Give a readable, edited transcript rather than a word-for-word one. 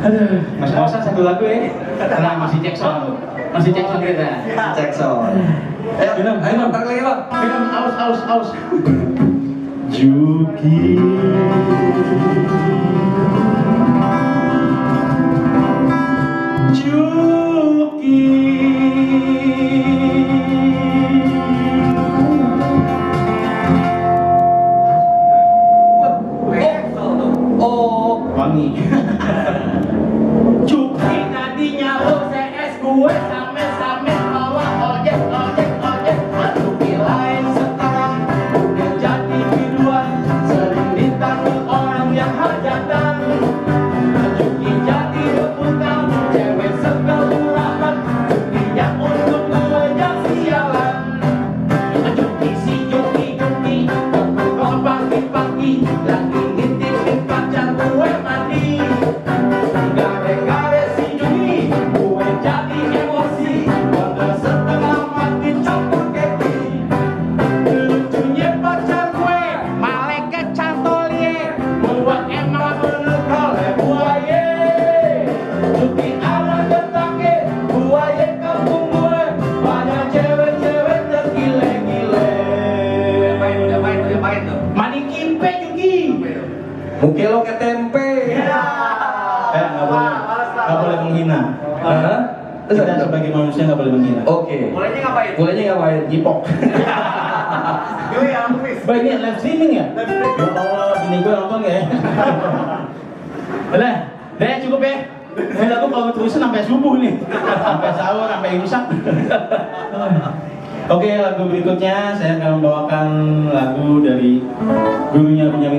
Aduh, Mas Osa satu lagu ya. Tenang, masih cek sound. Masih cek sound kita. Cek sound. Ayo, tarik lagi bang. Minum, aus. Juki. Oh, Wangi. Juki tadinya OCS gue same-same bawa ojek Juki lain sekarang udah jadi biduan sering ditanggung orang yang hajatan Juki jadi rebutan cewek sekelurahan Juki yang untuk gue yang sialan Juki si Juki kalau pagi-pagi lagi ngintipin pacar gue mandi Gare-gare si Juki, gue jadi emosi Udah setengah mati campur keki Lucunya pacar gue, malaikat cantolie Gue emang bener kale buaya Juki anak getake, buaya kampung gue Banyak cewek-cewek tergile-gile Ngapain tuh? Mani kimpe Juki Mungkin lo ke tempe. Nggak boleh menghina. Hah? Kita sebagai manusia nggak boleh menghina. Oke. Bolehnya ngapain? Bolehnya ngapain? Jipok. Baik, ini live streaming ya? Ya Allah, bini gue nonton ya? Udah, cukup ya? Ini lagu kalau terusin sampai subuh nih. Sampai sahur, sampai imsak. Oke, lagu berikutnya saya akan membawakan lagu dari gurunya punya